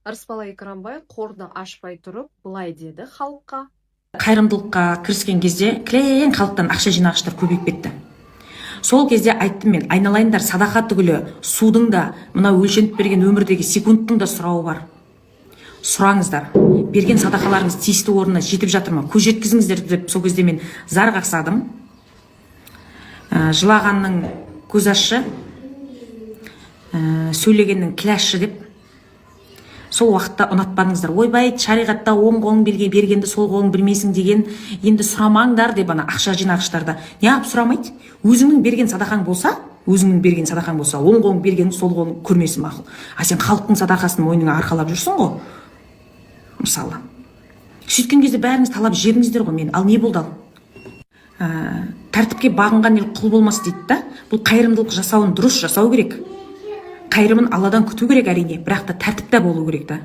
Ырысбала Икрамбай қорды ашпай тұрып былай деді халыққа. Қайырымдылыққа кіріскен кезде кілең халықтан ақша жинағыштар көбейіп кетті. Сол кезде айттым мен: айналайындар, садақа түгілі судың да, мына өлшеніп берген өмірдегі секундтың да сұрауы бар. Сұраңыздар, берген садақаларыңыз тиісті орнына жетіп жатыр ма, көз жеткізіңіздер деп. Сол кезде мен зар қақсадым. Жылағанның көзі ащы, сөйлегеннің тілі ащы деп. Сол уақытта ұнатпадыңыздар. Ойбай, шариғатта оң қолың бергенді сол қолың білмесің деген, енді сұрамаңдар деп. Ана ақша жинағыштарда неғып сұрамайды? Өзіңнің берген садақаң болса, өзіңнің берген садақаң болса, оң қолың бергенді сол қолың көрмесін, мақұл. А сен халықтың садақасын мойныңа арқалап жүрсің ғой, мысалы. Сөйткен кезде бәріңіз талап жедіңіздер ғой мені. Ал не болды? Ал тәртіпке бағынған ел құл болмас дейді да. Бұл қайырымдылық жасауын дұрыс жасау керек, қайырымын Алладан күту керек, әрине, бірақ та тәртіпте болу керек та.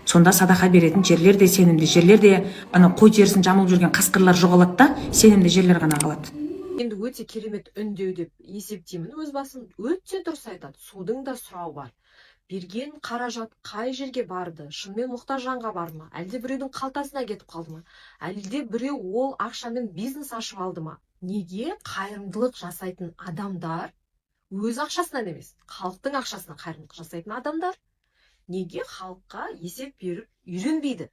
Сонда садақа беретін жерлер де, сенімді жерлер де, ана қой терісін жамылып жүрген қасқырлар жоғалады да, сенімді жерлер ғана қалады. Енді өте керемет үндеу деп есептеймін өз басым. Өте дұрыс айтады. Судың да сұрауы бар. Берген қаражат қай жерге барды? Шынымен мұқтаж жанға барды ма, әлде біреудің қалтасына кетіп қалды ма, әлде біреу ол ақшамен бизнес ашып алды ма? Неге қайырымдылық жасайтын адамдар, өз ақшасынан емес, халықтың ақшасына қайырымдылық жасайтын адамдар неге халыққа есеп беріп үйренбейді?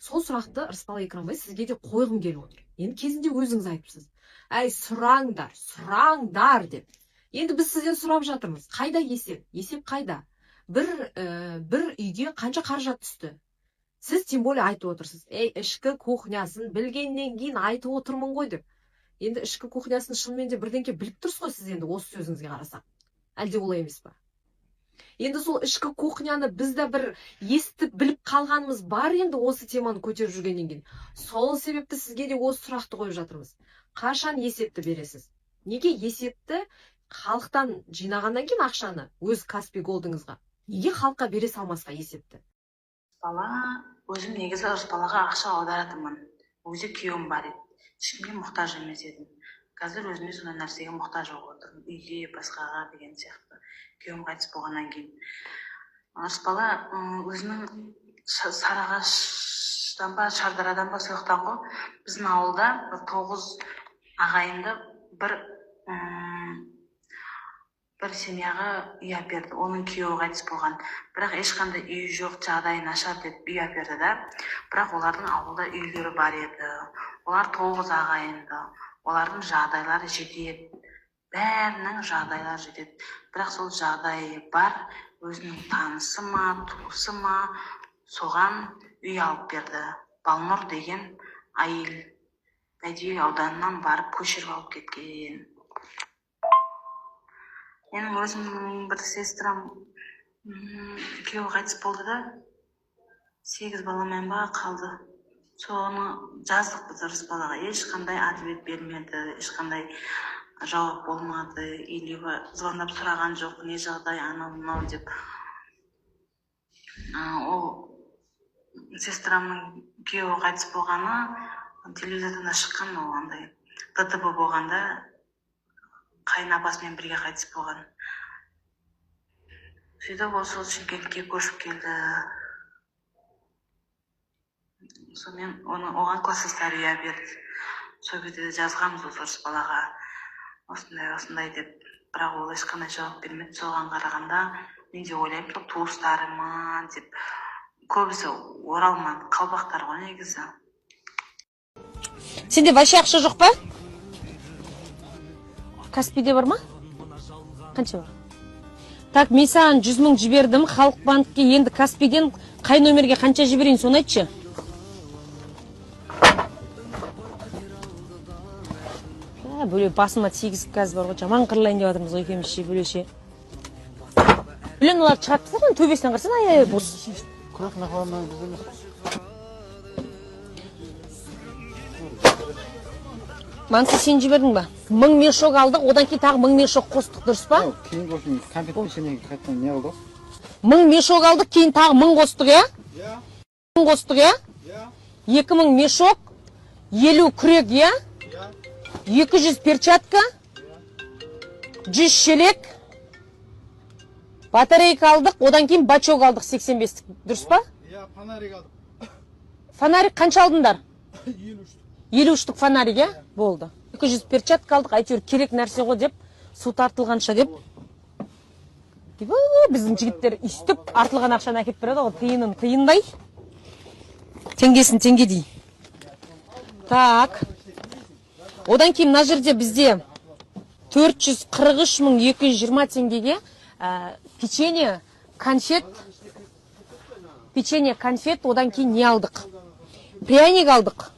Сол сұрақты, Ырысбала Икрамбай, сізге де қойғым келіп отыр. Енді кезінде өзіңіз айтыпсыз: әй, сұраңдар, сұраңдар деп. Енді біз сізден сұрап жатырмыз: қайда есеп? Есеп қайда? Бір үйге қанша қаражат түсті? Сіз тем более айтып отырсыз: ей, ішкі кухнясын білгеннен кейін айтып отырмын ғой деп. Енді ішкі кухнясын шынымен де бірдеңке біліп тұрсыз ғой сіз енді, осы сөзіңізге қарасақ. Әлде олай емес па? Енді сол ішкі кухняны біз де бір естіп біліп қалғанымыз бар енді осы теманы көтеріп жүргеннен кейін. Сол себепті сізге де осы сұрақты қойып жатырмыз: қашан есепті бересіз? Неге есепті халықтан жинағаннан кейін ақшаны өз Каспи Голдыңызға, неге халыққа бере салмасқа есепті? Бала, өзім негізі Ырысбалаға ақша аударатынмын. Ол кезде күйеуім бар еді, ешкімге мұқтаж емес едім. Қазір өзіме сондай нәрсеге мұқтаж болып отырмын, үйге, басқаға деген сияқты, күйеуім қайтыс болғаннан кейін. Ырысбала өзінің Сарыағаштан ба, Шардарадан ба, сол жақтан ғой. Біздің ауылда бір тоғыз ағайынды бір семьяға үй әперді. Оның күйеуі қайтыс болған, бірақ ешқандай үйі жоқ, жағдайы нашар деп үй әперді да. Бірақ олардың ауылда үйлері бар еді. Олар тоғыз ағайынды, олардың жағдайлары жетеді, бәрінің жағдайлары жетеді. Бірақ сол жағдайы бар өзінің танысы ма, туысы ма, соған үй алып берді. Балнұр деген әйел Бәйдібек ауданынан барып көшіріп алып кеткен. Менің өзімнің бір сестрам күйеуі қайтыс болды да, сегіз баламен ба қалды. Соны жаздық біз Ырысбалаға, ешқандай ответ бермеді, ешқандай жауап болмады или звондап сұраған жоқ, не жағдай, анау мынау деп. Ол сестрамның күйеуі қайтыс болғаны телевизордан да шыққан. Ол андай ДТП болғанда қайын апасымен бірге қайтыс болған. Сөйтіп ол сол Шымкентке көшіп келді. Сонымен оны, оған класстастары үй берді. Сол кезде де жазғанбыз осы Ырысбалаға осындай осындай деп, бірақ ол ешқандай жауап бермеді. Соған қарағанда мен де ойлаймын, сол туыстары ма деп. Көбісі оралман, қалпақтар ғой негізі. Сенде вообще ақша жоқ па? Каспиде бар ма? Қанша бар? Так, мен саған 100 000 жібердім Халық банкке. Енді Каспиден қай номерге қанша жіберейін, соны айтшы. А, бөле, басыма тигізіп, қазір бар ғой, жаман қырылайын деп жатырмыз ғой екеуміз ше, бөлеше. Блин, оларды шығарып тастаған, төбесінен қарасаң, ай, ай, бос. Күрек нахуй біз емес. Мансы, сен жібердің ба? 1000 мешок алдық, одан кейін тағы 1000 мешок қостық, дұрыс па? Кейін, в общем, конфет, печенье қайтадан не қылдық. 1000 мешок алдық, кейін тағы 1000 қостық, иә? Иә. 1000 қостық, иә? Иә. 2000 мешок, 50 күрек, иә? Иә. 200 перчатка, 100 шелек. Батарейка алдық, одан кейін бачок алдық 85-тік, дұрыс па? Иә, фонарик алдық. Фонарик қанша алдыңдар? 53. 50 штук фонарик, иә, болды. 200 перчатка алдық, әйтеуір керек нәрсе ғой деп, су тартылғанша деп. Ойбай, біздің жігіттер өйстіп артылған ақшаны әкеліп береді ғой, тиынын тиындай, теңгесін теңгедей. Так, одан кейін мына жерде бізде 443 220 теңгеге печенье, конфет, печенье, конфет. Одан кейін не алдық? Пряник алдық.